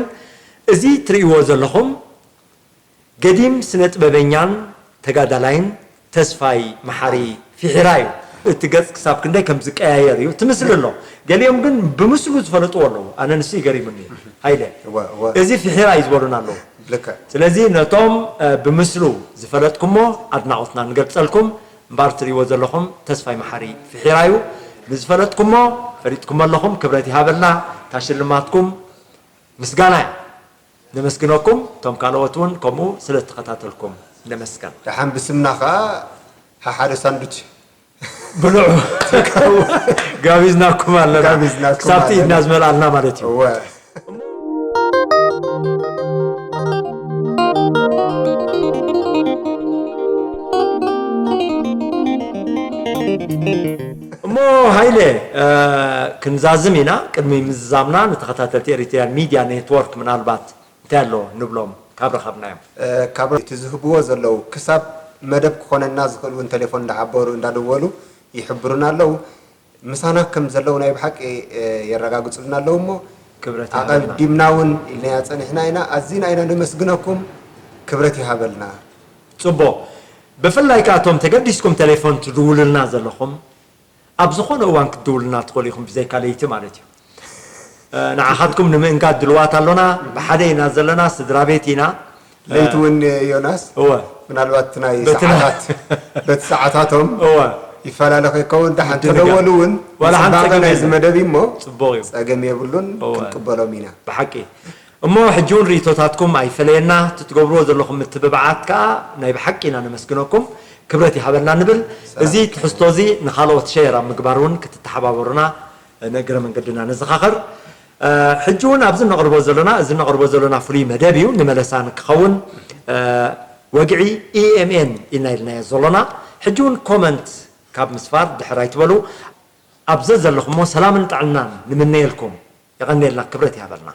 እዚ ትርእይዎ ዘለኹም ገዲም ስነ ጥበበኛን ተጋዳላይን ተስፋይ መሓሪ ፊሒራ እዩ። እቲ ገጽ ክሳብ ክንደይ ከም ዝቀያየር እዩ። እቲ ምስሊ ኣሎ። ገሊኦም ግን ብምስሉ ዝፈለጥዎ ኣለዉ። ኣነ ንሱ ይገሪሙኒ። ሃይለ። እወ፣ እወ። እዚ ፊሒራ እዩ ዝበሉና ኣለዉ። ልክዕ። ስለዚ ነቶም፣ እ፣ ብምስሉ ዝፈለጥኩሞ ኣድናቖትና ንገልጸልኩም። እምበኣር ትርእይዎ ዘለኹም ተስፋይ መሓሪ ፊሒራ እዩ። ንዝፈለጥኩሞ ፈሊጥኩሞ ኣለኹም። ክብረት ይሃበልና። እታ ሽልማትኩም ምስጋና እያ። ነመስግነኩም። እቶም ካልኦት እውን ከምኡ ስለ እተኸታተልኩም ነመስገን። ደሓን ብስምና ኸኣ ሓሓደ ሳንዱች ብልዑ። ጋቢዝናኩም ኣለና። ጋቢዝናኩም ክሳብቲ ኣለና። ኢድና ዝመልኣልና ማለት እዩ። እወ። እሞ ሃይለ፣ እ፣ ክንዛዝም ኢና። ቅድሚ ምዝዛምና ንተኸታተልቲ ኤሪትሪያን ሚድያ ኔትወርክ ምናልባት እንታይ ኣሎ ንብሎም ካብ ረኸብናዮም? እ፣ ካብ እቲ ዝህብዎ ዘለዉ ክሳብ መደብ ክኾነና ዝኽእል እውን ቴሌፎን እንዳሓበሩ፣ እንዳደወሉ ይሕብሩና ኣለዉ። ምሳና ከም ዘለዉ ናይ ብሓቂ፣ እ፣ የረጋግጹልና ኣለዉ እሞ፣ ክብረት ይሃበልና። ኣቐዲምና እውን ኢልናያ ጸኒሕና ኢና። ኣዚና ኢና ነመስግነኩም። ክብረት ይሃበልና። ጽቡቕ። ብፍላይ ከኣ እቶም ተገዲስኩም ቴሌፎን ትድውሉልና ዘለኹም፣ ኣብ ዝኾነ እዋን ክትድውሉልና ትኽእሉ ኢኹም፣ ብዘይካ ለይቲ ማለት እዩ። እ፣ ንዓኻትኩም ንምእንጋድ ድልዋት ኣሎና። ብሓደ ኢና ዘለና፣ ስድራ ቤት ኢና። ለይቲ እውን ዮናስ፣ እወ። ምናልባት እቲ ናይ በቲ ናይ ሰዓታት፣ በቲ ሰዓታቶም እወ። ይፈላለ ከይከውን፣ ደሓን ግድን ተደወሉ እውን ዋላ ሓንቲ ንጽባቐ ጸገም ናይዚ የለን። መደብ እዩ እሞ፣ ጽቡቕ እዩ። ጸገም የብሉን፣ እወ። ክንቅበሎም ኢና። ብሓቂ። እሞ ሕጂ እውን ርእይቶታትኩም ኣይፈለየና፣ እቲ ትገብርዎ ዘለኹም ምትብባዓት ከኣ ናይ ብሓቂ ኢና ነመስግነኩም፣ ክብረት ይሃበልና ንብል። ሰላም። እዚ ትሕዝቶ እዚ ንኻልኦት ሸር ኣብ ምግባር እውን ክትተሓባበሩና ንእግረ መንገድና ነዘኻኽር። እ፣ ሕጂ እውን ኣብዚ ነቕርቦ ዘለና፣ እዚ ነቕርቦ ዘለና ፍሉይ መደብ እዩ፣ ንመለሳ ንክኸውን፣ እ፣ ወግዒ ኢ ኤም ኤን ኢልና ኢልናዮ ዘሎና። ሕጂ እውን ኮመንት ካብ ምስፋር ድሕር ኣይትበሉ። ኣብ ዘዘለኹሞ ሰላምን ጥዕናን ንምነየልኩም። የቐንየልና፣ ክብረት ይሃበልና።